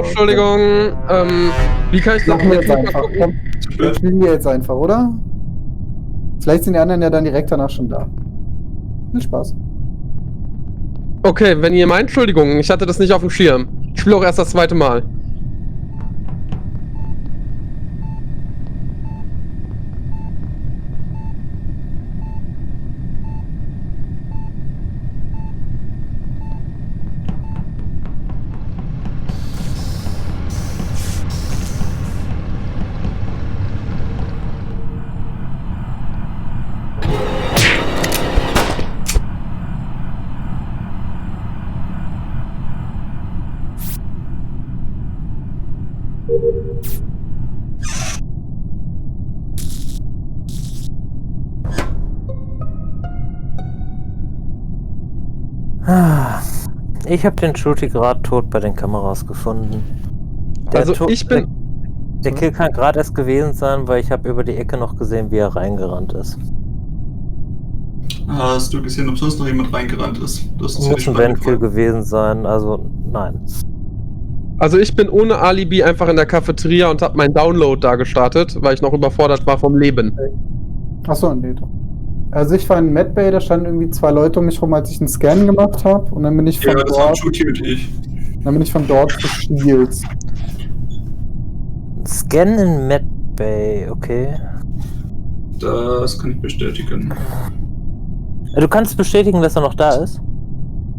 Entschuldigung. Wie kann ich noch Machen wir mit jetzt einfach. Komm, jetzt spielen wir jetzt einfach, oder? Vielleicht sind die anderen ja dann direkt danach schon da. Viel Spaß. Okay, wenn ihr meint, Entschuldigung, ich hatte das nicht auf dem Schirm. Ich spiele auch erst das zweite Mal. Ich habe den Shooty gerade tot bei den Kameras gefunden. Der Kill kann gerade erst gewesen sein, weil ich habe über die Ecke noch gesehen, wie er reingerannt ist. Hast du gesehen, ob sonst noch jemand reingerannt ist? Das Muss ein Vent-Kill gewesen sein, also nein. Also ich bin ohne Alibi einfach in der Cafeteria und habe meinen Download da gestartet, weil ich noch überfordert war vom Leben. Achso, nee, doch. Also ich war in Medbay, da standen irgendwie 2 Leute um mich rum, als ich einen Scan gemacht habe. Und dann bin ich von das waren dort. Shooty und ich. Dann bin ich von dort zu Shields. Scan in Medbay, okay. Das kann ich bestätigen. Du kannst bestätigen, dass er noch da ist?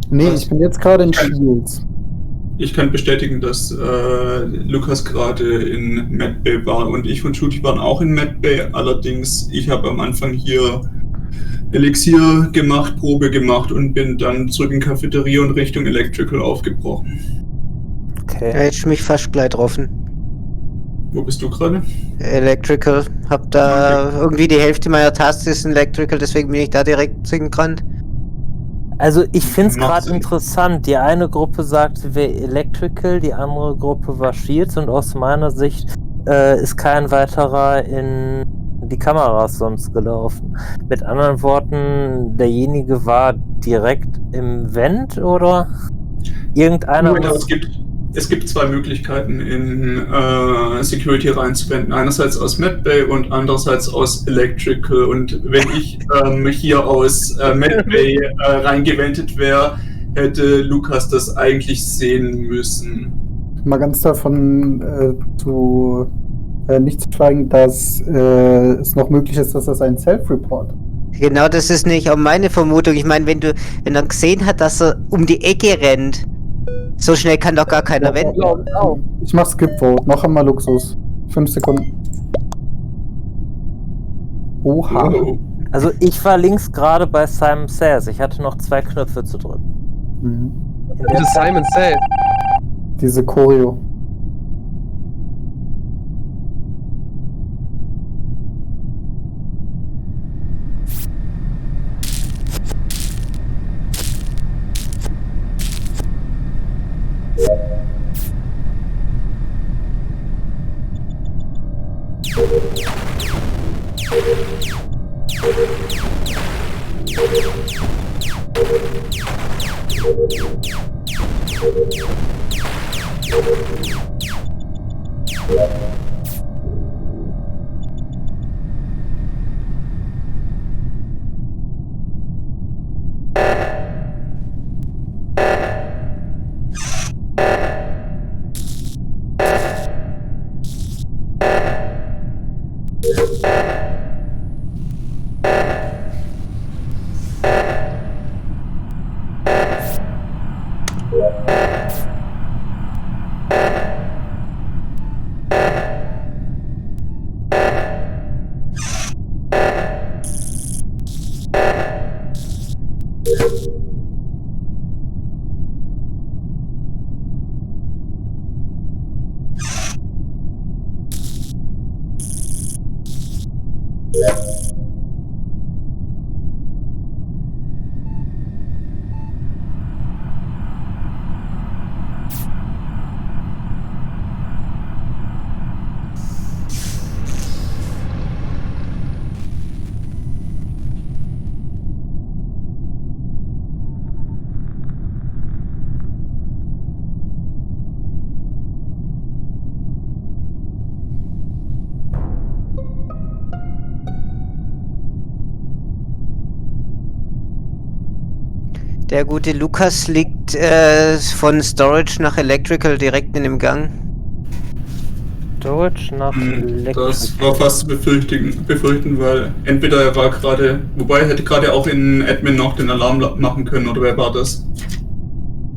Nee, ich bin jetzt gerade in Shields. Ich kann bestätigen, dass Lukas gerade in Medbay war und ich und Shooty waren auch in Medbay. Allerdings, ich habe am Anfang hier Elixier gemacht, Probe gemacht und bin dann zurück in Cafeteria und Richtung Electrical aufgebrochen. Okay. Da hätte ich mich fast gleich getroffen. Wo bist du gerade? Electrical. Hab da irgendwie die Hälfte meiner Taste ist in Electrical, deswegen bin ich da direkt hingerannt. Also ich finde es Macht gerade Sinn. interessant. Die eine Gruppe sagt, sie wäre Electrical, die andere Gruppe war Shields und aus meiner Sicht ist kein weiterer in die Kameras sonst gelaufen. Mit anderen Worten, derjenige war direkt im Vent oder irgendeiner? Es gibt 2 Möglichkeiten in Security reinzuwenden. Einerseits aus Medbay und andererseits aus Electrical. Und wenn ich hier aus Medbay reingewendet wäre, hätte Lukas das eigentlich sehen müssen. Mal ganz davon nicht zu schweigen, dass es noch möglich ist, dass das ein Self-Report. Genau, das ist nicht auch meine Vermutung. Ich meine, wenn er gesehen hat, dass er um die Ecke rennt, so schnell kann doch gar keiner wenden. Ich mach Skip-Vote. Noch einmal Luxus. 5 Sekunden. Oha. Oh. Also ich war links gerade bei Simon Says. Ich hatte noch 2 Knöpfe zu drücken. Mhm. Bitte Simon Says. Diese Choreo. Der gute Lukas liegt von Storage nach Electrical direkt in dem Gang. Storage nach Das war fast zu befürchten, weil entweder er war gerade, wobei er hätte gerade auch in Admin noch den Alarm machen können, oder wer war das?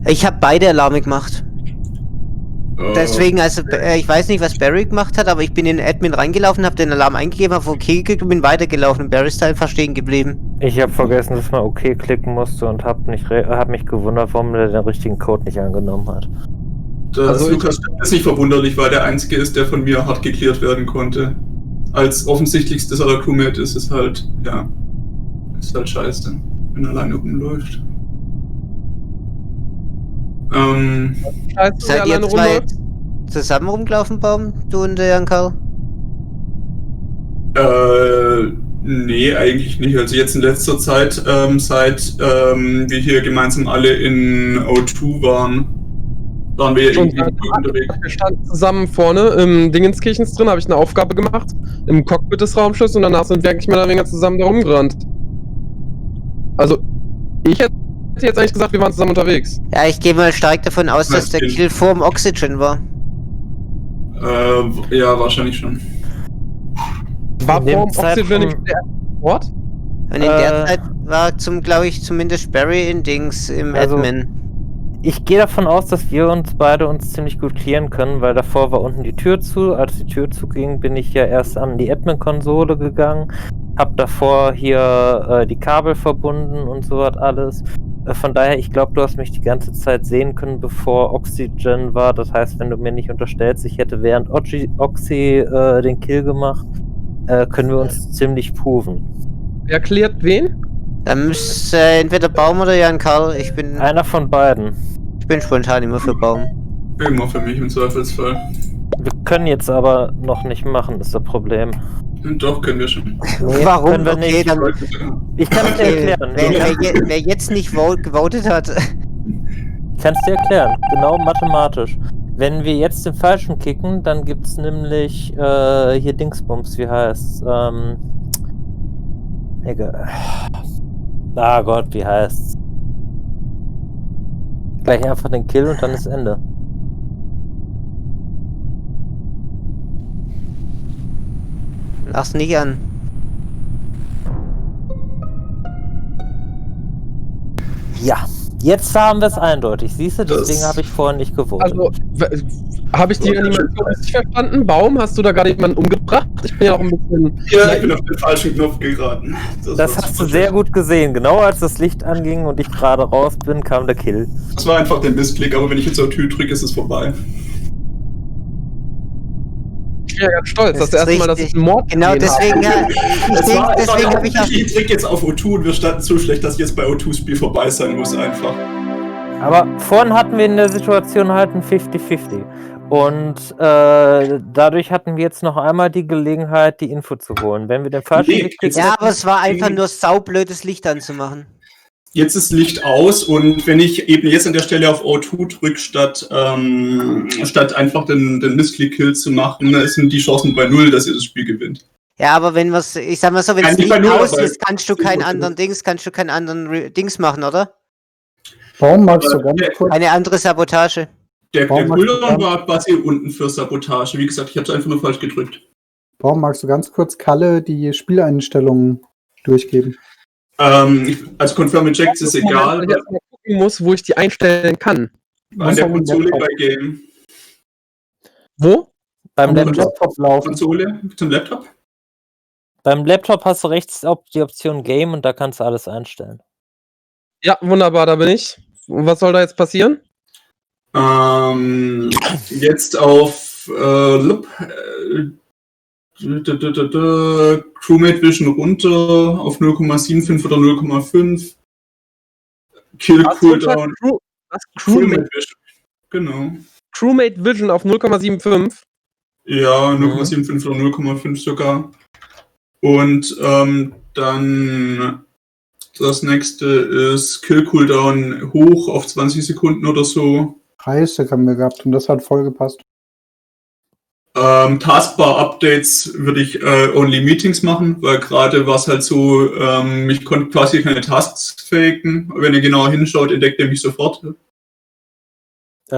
Ich habe beide Alarme gemacht. Deswegen, also ich weiß nicht, was Barry gemacht hat, aber ich bin in Admin reingelaufen, habe den Alarm eingegeben, habe OK geklickt und bin weitergelaufen. Und Barry ist da einfach stehen geblieben. Ich habe vergessen, dass man OK klicken musste und hab mich gewundert, warum der den richtigen Code nicht angenommen hat. Also Lukas ist nicht verwunderlich, weil der Einzige ist, der von mir hart geklärt werden konnte. Als offensichtlichstes aller Crewmate ist es halt, ja, ist halt scheiße, wenn er alleine rumläuft. Seid ihr zwei zusammen rumgelaufen, Baum? Du und der Jan Karl? Nee, eigentlich nicht. Also jetzt in letzter Zeit, seit wir hier gemeinsam alle in O2 waren wir irgendwie unterwegs. Wir standen zusammen vorne im Dingenskirchens drin, habe ich eine Aufgabe gemacht, im Cockpit des Raumschiffs, und danach sind wir eigentlich mehr oder weniger zusammen da rumgerannt. Also, ich hätte jetzt eigentlich gesagt, wir waren zusammen unterwegs. Ja, ich gehe mal stark davon aus, dass der Kill vorm Oxygen war. Ja, wahrscheinlich schon. War vorm Oxygen nicht der erste Ort? Und in der Zeit war glaube ich, zumindest Barry in Dings im Admin. Ich gehe davon aus, dass wir uns beide ziemlich gut klären können, weil davor war unten die Tür zu. Als die Tür zuging, bin ich ja erst an die Admin-Konsole gegangen, hab davor hier die Kabel verbunden und so was alles. Von daher, ich glaube, du hast mich die ganze Zeit sehen können, bevor Oxygen war. Das heißt, wenn du mir nicht unterstellst, ich hätte während Oxy den Kill gemacht, können wir uns ziemlich proven. Wer klärt wen? Dann müsste entweder Baum oder Jan Karl. Einer von beiden. Ich bin spontan immer für Baum. Immer für mich im Zweifelsfall. Wir können jetzt aber noch nicht machen, ist das Problem. Doch, können wir schon. Nee, warum? Können wir Okay, nicht. dann, Ich kann es dir erklären. wer jetzt nicht gewotet hat. Ich kann es dir erklären, genau mathematisch. Wenn wir jetzt den Falschen kicken, dann gibt es nämlich hier Dingsbums, wie heißt's? Egal. Ah Gott, wie heißt's? Gleich einfach den Kill und dann ist Ende. Lach's nicht an. Ja, jetzt haben wir es eindeutig. Siehst du, deswegen habe ich vorhin nicht gewotet. Also, habe ich die Animation richtig verstanden? Baum, hast du da gerade jemanden umgebracht? Ich bin ja auch ein bisschen... Ja, ich bin auf den falschen Knopf geraten. Das hast du sehr gut gesehen. Genau als das Licht anging und ich gerade raus bin, kam der Kill. Das war einfach der Missklick, aber wenn ich jetzt auf Tür drücke, ist es vorbei. Ich bin ja ganz stolz, das erste Mal, dass ich einen Mord Genau, deswegen, deswegen habe ich auch... Ich drücke jetzt auf O2 und wir standen so schlecht, dass jetzt bei O2-Spiel vorbei sein muss einfach. Aber vorhin hatten wir in der Situation halt ein 50-50. Und dadurch hatten wir jetzt noch einmal die Gelegenheit, die Info zu holen. Wenn wir den falschen Weg klicken... Ja, aber es war einfach nur saublödes Licht anzumachen. Jetzt ist Licht aus und wenn ich eben jetzt an der Stelle auf O2 drücke, statt einfach den Missklick-Kill zu machen, sind die Chancen bei 0, dass ihr das Spiel gewinnt. Ja, aber wenn was, ich sag mal so, wenn Ja, das nicht Licht bei 0, aus aber ist, kannst du keinen anderen Dings machen, oder? Baum, magst du ganz kurz? Eine andere Sabotage. Der Warum Cooldown war quasi unten für Sabotage. Wie gesagt, ich habe es einfach nur falsch gedrückt. Baum, magst du ganz kurz Kalle die Spieleinstellungen durchgeben? Als Confirm Eject ist egal. Weil ich erst mal gucken muss, wo ich die einstellen kann. An der Konsole bei Game. Wo? Beim Am Laptop. laufen. Konsole zum Laptop? Beim Laptop hast du rechts die Option Game und da kannst du alles einstellen. Ja, wunderbar, da bin ich. Und was soll da jetzt passieren? Jetzt auf Crewmate Vision runter auf 0,75 oder 0,5. Kill Cooldown. Crewmate Vision. Genau. Crewmate Vision auf 0,75. Ja, 0,75 oder 0,5 sogar. Und dann das nächste ist Kill Cooldown hoch auf 20 Sekunden oder so. 30 haben wir gehabt und das hat voll gepasst. Taskbar-Updates würde ich only Meetings machen, weil gerade war es halt so, ich konnte quasi keine Tasks faken. Wenn ihr genauer hinschaut, entdeckt ihr mich sofort.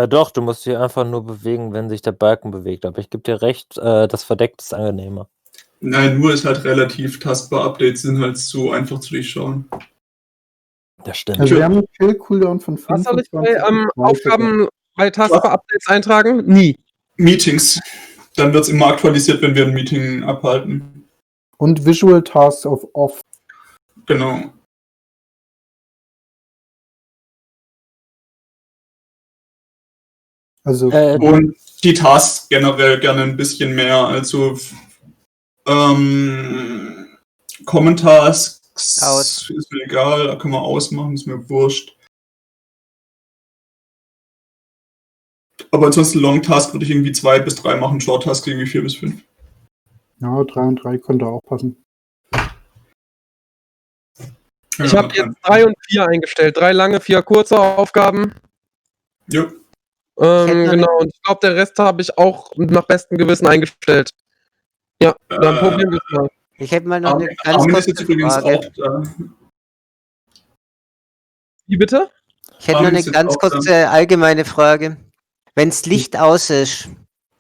Doch, du musst dich einfach nur bewegen, wenn sich der Balken bewegt. Aber ich gebe dir recht, das Verdeckt ist angenehmer. Nein, nur ist halt relativ. Taskbar-Updates sind halt so einfach zu durchschauen. Das stimmt. Also wir haben einen Kill-Cooldown von Was soll ich 25. bei Aufgaben bei Taskbar-Updates eintragen? Nie. Meetings. Dann wird es immer aktualisiert, wenn wir ein Meeting abhalten. Und Visual Tasks of Off. Genau. Also Und die Tasks generell gerne ein bisschen mehr. Also Common Tasks Aus. ist mir egal, da können wir ausmachen, ist mir wurscht. Aber ansonsten Long Task würde ich irgendwie 2 bis 3 machen, Short Task irgendwie 4 bis 5. ja, 3 und 3 könnte auch passen. Ich habe jetzt 3 und 4 eingestellt. 3 lange, 4 kurze Aufgaben. Ja. Genau, und ich glaube, der Rest habe ich auch nach bestem Gewissen eingestellt. Ja, dann probieren wir es mal. Ich hätte mal noch eine ganz Armin ist kurze jetzt übrigens Frage. auch da. Wie bitte? Ich hätte noch Armin eine ist jetzt ganz auch kurze allgemeine Frage. Wenn das Licht aus ist,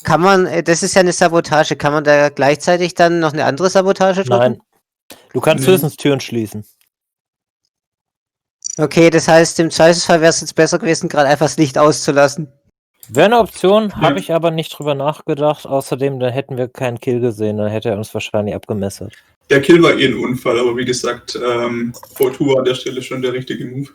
kann man, das ist ja eine Sabotage, kann man da gleichzeitig dann noch eine andere Sabotage drücken? Nein. Du kannst Nee. höchstens Türen schließen. Okay, das heißt, im Zweifelsfall wäre es jetzt besser gewesen, gerade einfach das Licht auszulassen. Wäre eine Option, Ja. habe ich aber nicht drüber nachgedacht. Außerdem, dann hätten wir keinen Kill gesehen, dann hätte er uns wahrscheinlich abgemessert. Der Kill war eh ein Unfall, aber wie gesagt, V2 an der Stelle schon der richtige Move.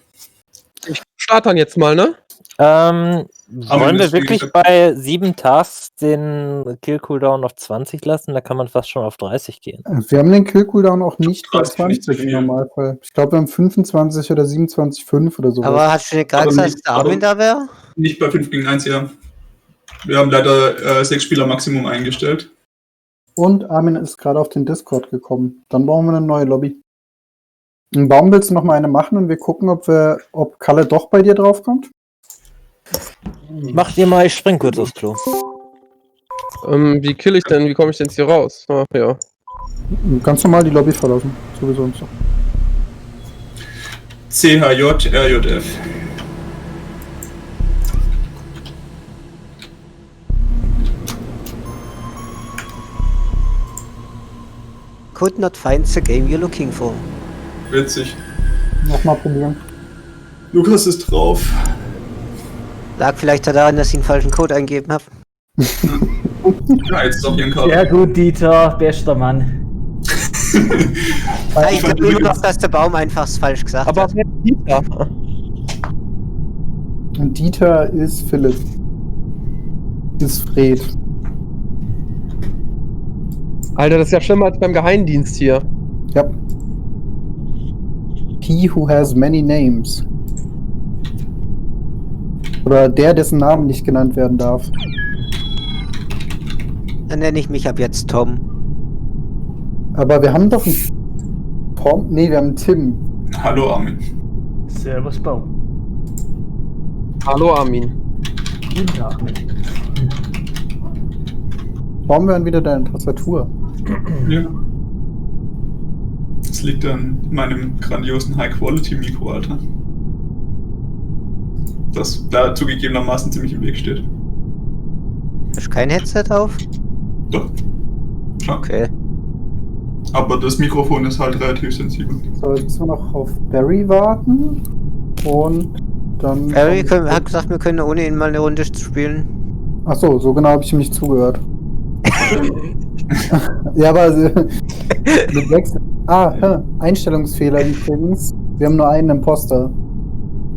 Ich starte dann jetzt mal, ne? Wollen wir das, wie wirklich gesagt- bei 7 Tasks den Kill-Cooldown auf 20 lassen? Da kann man fast schon auf 30 gehen. Wir haben den Kill-Cooldown auch nicht bei 30 nicht zu 20 im viel. Normalfall. Ich glaube, wir haben 25 oder 27,5 oder so. Aber hast du nicht gerade Aber gesagt, nicht- dass der Armin da wäre? Nicht bei 5 gegen 1, ja. Wir haben leider 6 Spieler Maximum eingestellt. Und Armin ist gerade auf den Discord gekommen. Dann brauchen wir eine neue Lobby. Im Baum willst du noch mal eine machen und wir gucken, ob Kalle doch bei dir draufkommt? Macht ihr mal, ich spring kurz aufs Klo. Wie kill ich denn? Wie komme ich denn jetzt hier raus? Ach ja. Ganz normal die Lobby verlassen. Sowieso und so. CHJ, RJF. Could not find the game you're looking for. Witzig. Nochmal probieren. Lukas ist drauf. Lag vielleicht daran, dass ich einen falschen Code eingegeben habe. Ja, jetzt ist auch hier ein Kabel. Sehr gut, Dieter, bester Mann. Ich glaube immer noch, dass der Baum einfach falsch gesagt Aber hat. wer ist Dieter? Und Dieter ist Philipp. Ist Fred. Alter, das ist ja schlimmer als beim Geheimdienst hier. Ja. He who has many names. Oder der, dessen Namen nicht genannt werden darf. Dann nenne ich mich ab jetzt Tom. Aber wir haben doch einen Tom. Nee, wir haben einen Tim. Hallo Armin. Servus, Baum. Hallo Armin. Guten Tag. Brauchen wir dann wieder deine Tastatur? Ja. Das liegt an meinem grandiosen High-Quality-Mikro, Alter. Das da zugegebenermaßen ziemlich im Weg steht. Hast du kein Headset auf? Doch. Schau. Okay. Aber das Mikrofon ist halt relativ sensibel. So, jetzt müssen wir noch auf Barry warten. Und dann. Barry hat gesagt, wir können ohne ihn mal eine Runde spielen. Achso, so genau habe ich ihm nicht zugehört. Ja, aber mit 6. Einstellungsfehler übrigens. Wir haben nur einen Imposter.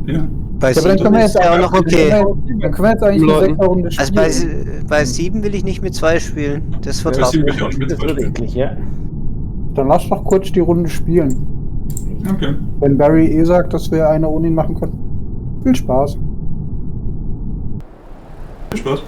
Ja. Bei Ja, aber dann 7 können wir ist jetzt ja auch noch okay. Dann können wir jetzt eigentlich eine 6er Runde Also spielen. bei 7 will ich nicht mit 2 spielen. Das Das vertraut sieht mir. mich auch nicht mit Das wird zwei. eklig, ja. Dann lass doch kurz die Runde spielen. Okay. Wenn Barry sagt, dass wir eine ohne ihn machen können. Viel Spaß. Viel Spaß.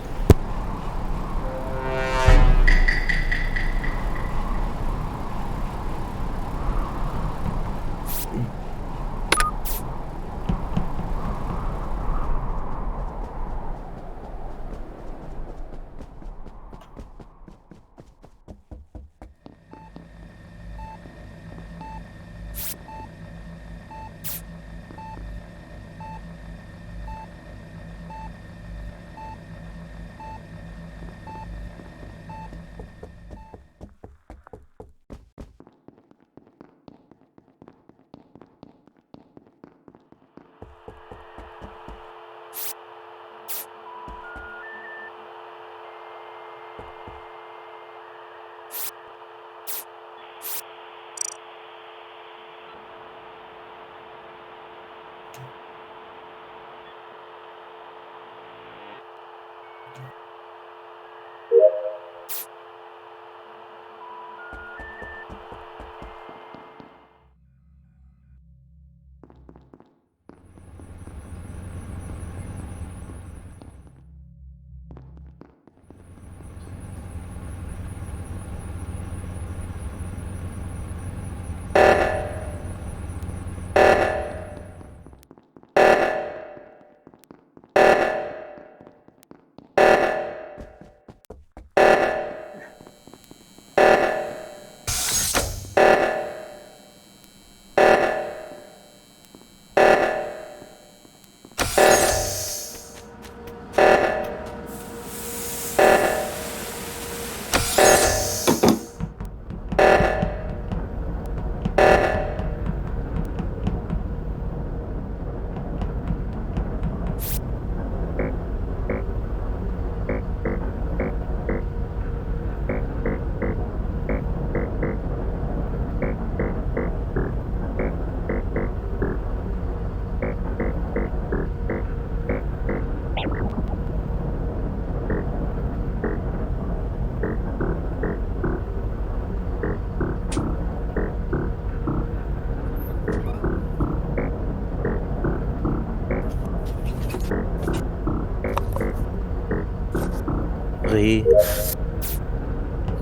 Reh.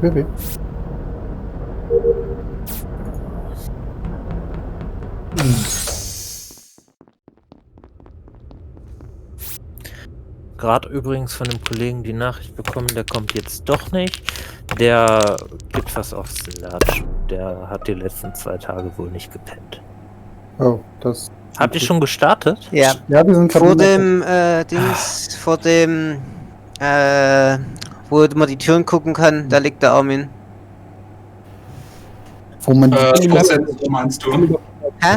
Baby. Gerade übrigens von dem Kollegen die Nachricht bekommen, der kommt jetzt doch nicht. Der gibt was aufs Latsch. Der hat die letzten 2 Tage wohl nicht gepennt. Oh, das. Habt ihr schon gestartet? Ja. Ja, wir sind gerade Vor dem Dings, wo man die Türen gucken kann, da liegt der Armin. Wo man Vor Sensor meinst du? Hä?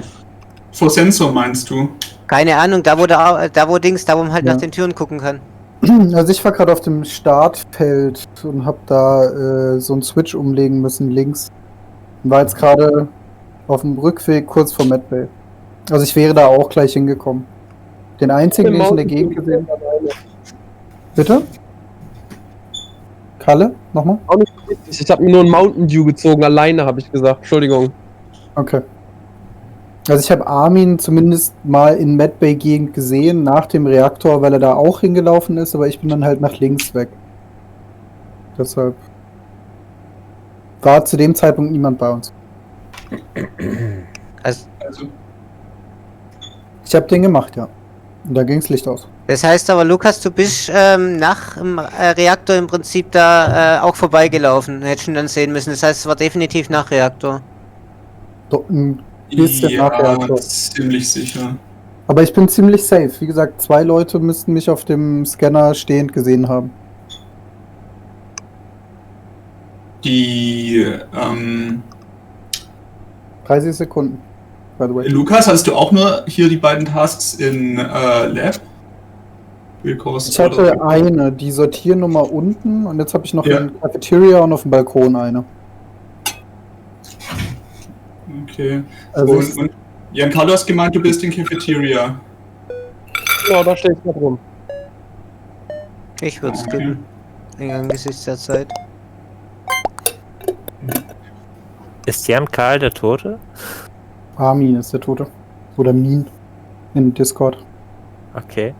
Vor Sensor meinst du? Keine Ahnung, da wo man halt Ja. nach den Türen gucken kann. Also ich war gerade auf dem Startfeld und habe da so einen Switch umlegen müssen links. Und war jetzt gerade auf dem Rückweg kurz vor Medbay. Also ich wäre da auch gleich hingekommen. Den einzigen, den ich in der Gegend gesehen habe. Bitte? Kalle? Nochmal? Auch nicht richtig. Ich habe mir nur ein Mountain Dew gezogen, alleine habe ich gesagt. Entschuldigung. Okay. Also ich habe Armin zumindest mal in Medbay-Gegend gesehen, nach dem Reaktor, weil er da auch hingelaufen ist, aber ich bin dann halt nach links weg. Deshalb war zu dem Zeitpunkt niemand bei uns. Also, Also, Ich habe den gemacht, ja. Und da ging's Licht aus. das heißt aber, Lukas, du bist nach dem Reaktor im Prinzip da auch vorbeigelaufen. Hättest du ihn dann sehen müssen. Das heißt, es war definitiv nach Reaktor. Ein bisschen nach Reaktor. ziemlich sicher. Aber ich bin ziemlich safe. Wie gesagt, 2 Leute müssten mich auf dem Scanner stehend gesehen haben. Die, 30 Sekunden. By the way. Lukas, hast du auch nur hier die beiden Tasks in Lab? Ich hatte eine, die Sortiernummer unten und jetzt habe ich noch Ja. in Cafeteria und auf dem Balkon eine. Okay. Also Und Giancarlo, du hast gemeint, du bist in Cafeteria. Genau, da stehe ich gerade rum. Ich würde es Okay. tun. Angesichts der Zeit. Ist Jan Karl der Tote? Armin ist der Tote. Oder Min in Discord. Okay.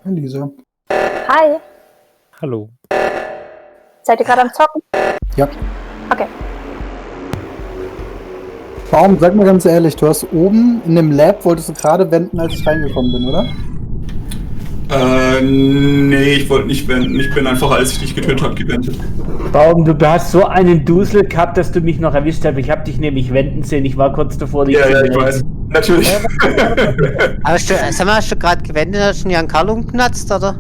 Lisa. Hi, Hallo. seid ihr gerade am Zocken? Ja. Okay. Baum, sag mal ganz ehrlich, du hast oben in dem Lab, wolltest du gerade wenden, als ich reingekommen bin, oder? Nee, ich wollte nicht wenden. Ich bin einfach, als ich dich getötet habe, gewendet. Baum, du hast so einen Dusel gehabt, dass du mich noch erwischt hast. Ich habe dich nämlich wenden sehen. Ich war kurz davor, dich zu Ja, ich wenden. weiß. Natürlich. Aber sag mal, hast du gerade gewendet, hast du Giancarlo geplatzt, oder?